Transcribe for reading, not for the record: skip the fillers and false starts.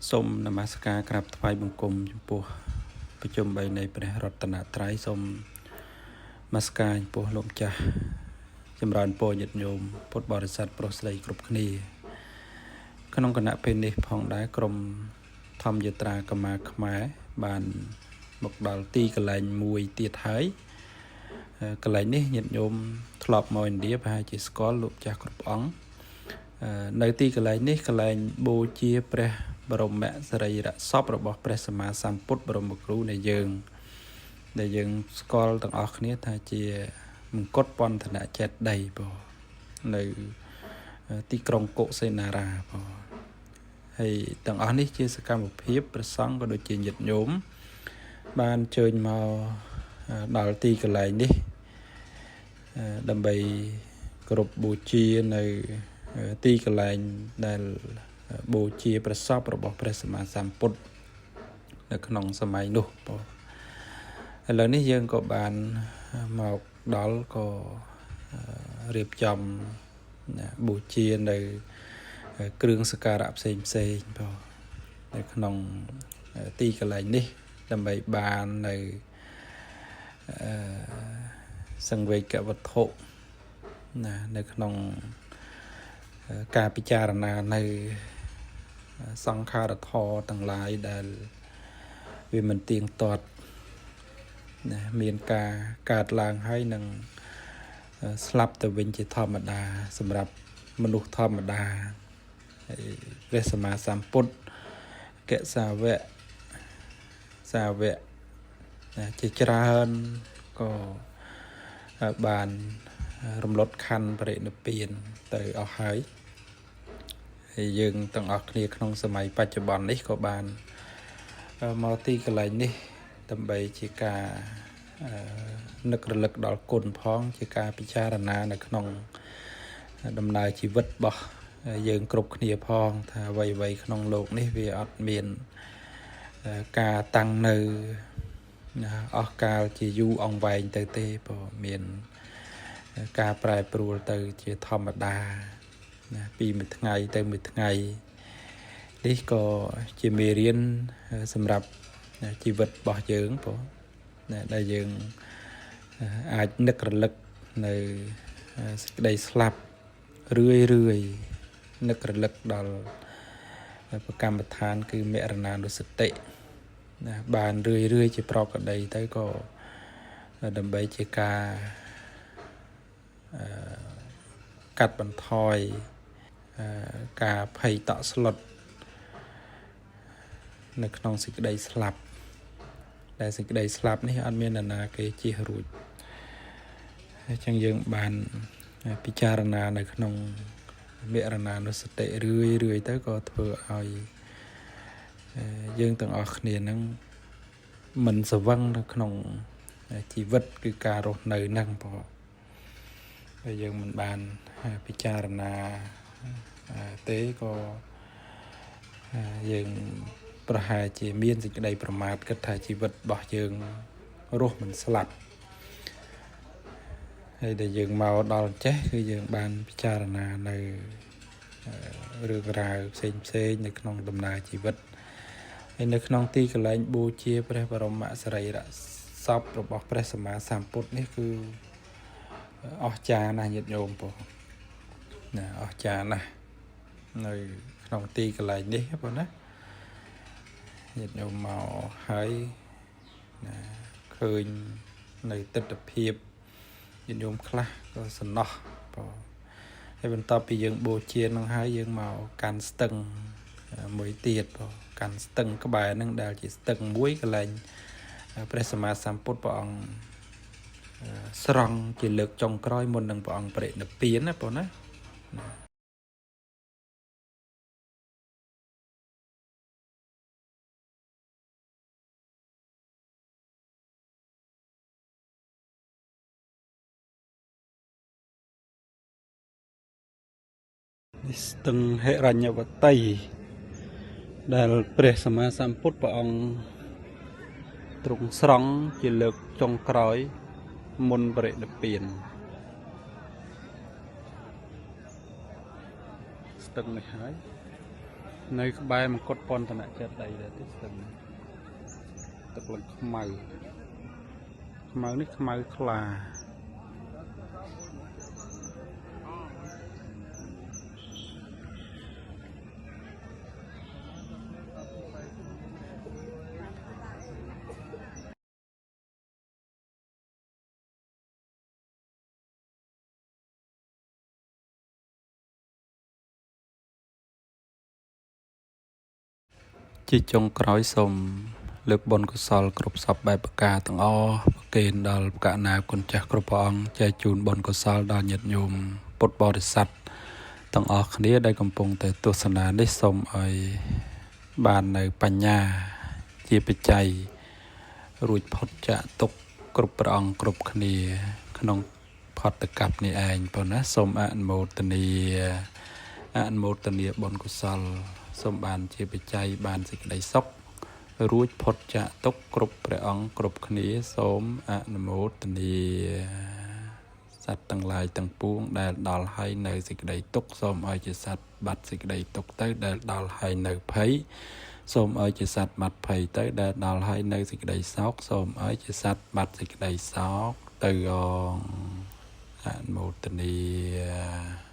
សូមនមស្ការក្រាបថ្វាយបង្គំចំពោះប្រជុំ3នៃព្រះរតនត្រ័យសូមនមស្ការចំពោះលោកម្ចាស់ចម្រើនពរញាតិញោមពុទ្ធបរិស័ទប្រុសស្រីគ្រប់គ្នាក្នុងគណៈពេលនេះផងដែរក្រុមធម្មយាត្រាកម្មាខ្មែរបានមកដល់ទីកន្លែងមួយទៀតហើយកន្លែងនេះញាតិញោមធ្លាប់មកឥណ្ឌាប្រហែលជាស្គាល់លោកម្ចាស់គ្រប់អង្គនៅទីកន្លែងនេះកន្លែងបូជាព្រះបរមសរីរសពរបស់ព្រះសម្មាសម្ពុទ្ធបរមគ្រូនៃយើងដែលយើងស្គាល់ទាំងអស់គ្នាថាជាមង្គតពន្ធនចេតិយបងនៅទីក្រុងកុសិនារាបងហើយទាំងអស់នេះជាសកម្មភាពព្រះសង្ឃក៏ដូចជាញាតិញោមបានអញ្ជើញមកដល់ទីកន្លែងនេះដើម្បីគោរពបូជានៅទីកន្លែងដែលបូជាព្រះសពរបស់ព្រះសម្មាសម្ពុទ្ធនៅក្នុងសម័យនោះបងឥឡូវនេះយើងក៏បានមកដល់ក៏រៀបចំបូជានៅគ្រឿងសក្ការៈផ្សេងផ្សេងបងនៅក្នុងទីកន្លែងនេះដើម្បីបាននៅសង្វេគវត្ថុណានៅក្នុងការពិចារណានៅសង្ខារធម៌ទាំងឡាយដែលវាមិនទៀងទាត់ណាមានការកើតឡើងហើយនឹងស្លាប់ទៅវិញជាធម្មតាសម្រាប់មនុស្សធម្មតាហើយព្រះសម្មាសម្ពុទ្ធកសាវៈសាវកជាច្រើនក៏បានរំលត់ខណ្ឌបរិនិព្វានទៅអស់ហើយហើយយើងទាំងអស់គ្នាក្នុងសម័យបច្ចុប្បន្ននេះក៏បានមកទីកន្លែងនេះដើម្បីជាការនឹករលឹកដល់គុណផងជាការពិចារណានៅក្នុងដំណើរជីវិតរបស់យើងគ្រប់គ្នាផងថាអ្វីៗក្នុងលោកនេះវាអត់មានការតាំងនៅអស់កាលជាយូរអង្វែងទៅទេព្រោះមានការប្រែប្រួលទៅជាធម្មតាណាពីមួយថ្ងៃទៅមួយថ្ងៃនេះក៏ជាមេរៀនសម្រាប់ជីវិតរបស់យើងព្រោះដែលយើងអាចនឹករលឹកនៅសេចក្តីស្លាប់រឿយរឿយនឹករលឹកដល់ប្រកម្មដ្ឋានគឺមរណានុសតិណាបានរឿយរឿយជាប្រកដីទៅក៏ដើម្បីជាការកាត់បន្ថយការភ័យតក់ស្លុតនៅក្នុងសេចក្តីស្លាប់ដែលសេចក្តីស្លាប់នេះអត់មាននរណាគេជៀសរួចអញ្ចឹងយើងបានពិចារណានៅក្នុងមរណានុសតិរឿយរឿយទៅក៏ធ្វើឲ្យយើងទាំងអស់គ្នានឹងមិនស្វឹងនៅក្នុងជីវិតគឺការរស់នៅហ្នឹងព្រោះហើយយើងមិនបានពិចារណាទេក៏យើងប្រហែលជាមានសេចក្តីប្រមាទគិតថាជីវិតរបស់យើងរស់មិនស្លាប់ហើយដែលយើងមកដល់ចេះគឺយើងបានពិចារណានៅរឿងរ៉ាវផ្សេងផ្សេងនៅក្នុងដំណើរជីវិតហើយនៅក្នុងទីកន្លែងបូជាព្រះបរមសរីរសពរបស់ព្រះសម្មាសម្ពុទ្ធនេះគឺអស្ចារ្យណាស់ញាតិញោមបងណាអស្ចារ្យណាស់នៅក្នុងទីកន្លែងនេះបងណាញាតិញោមមកហើយណាឃើញនៅទិដ្ឋភាពញាតិញោមខ្លះក៏សំណោះបងហើយបន្ទាប់ពីយើងបូជានឹងហើយយើងមកកាន់ស្ទឹងមួយទៀតបងកាន់ស្ទឹងក្បែរនឹងដែលជាស្ទឹងមួយកន្លែងព្រះសម្មាសម្ពុទ្ធព្រះអង្គស្រង់ជាលើកចុងក្រោយមុននឹងព្រះអង្គបរិនិព្វានណាបងណានេះស្ទឹងហិរញ្ញវតីដែលព្រះសម្មាសម្ពុទ្ធព្រះអង្គទ្រង់ស្រង់ជាលើកចុងក្រោយមុនបរិនិព្វានស្ទឹងនេះហើយ នៅក្បែរមកុដពន្ធនៈចេតិយដែរទេស្ទឹងនេះទឹកឡើងខ្មៅខ្មៅនេះខ្មៅខ្លា ជាចុងក្រោយសូមលើកបុណ្យកុសលគ្រប់សពបែបប្រការទាំងអស់ប្រគេនដល់ព្រះករុណាគុណចាស់គ្រប់ព្រះអង្គចែកជូនបុណ្យកុសលដល់ញាតិញោមពុទ្ធបរិស័ទទាំងអស់គ្នាដែលកំពុងតែទស្សនានេះសូមឲ្យបាននៅបញ្ញាជាបច្ច័យរួចផុតចាកទុក្ខគ្រប់ព្រះអង្គគ្រប់គ្នា ក្នុងផតកັບនេះឯងប៉ុណ្ណាសូមអនុមោទនាអនុមោទនាបុណ្យកុសលសូមបានជាបច្ច័យបានសេចក្តីសុខរួចផុតចាកទុក្ខគ្រប់ព្រះអង្គគ្រប់គ្នាសូមអនុមោទនាសត្វទាំងឡាយទាំងពួងដែលដល់ហើយនៅសេចក្តីទុក្ខសូមឲ្យជាសត្វបាត់សេចក្តីទុក្ខទៅដែលដល់ហើយនៅភ័យសូមឲ្យជាសត្វបាត់ភ័យទៅដែលដល់ហើយនៅសេចក្តីសោកសូមឲ្យជាសត្វបាត់សេចក្តីសោកទៅអងអនុមោទនា។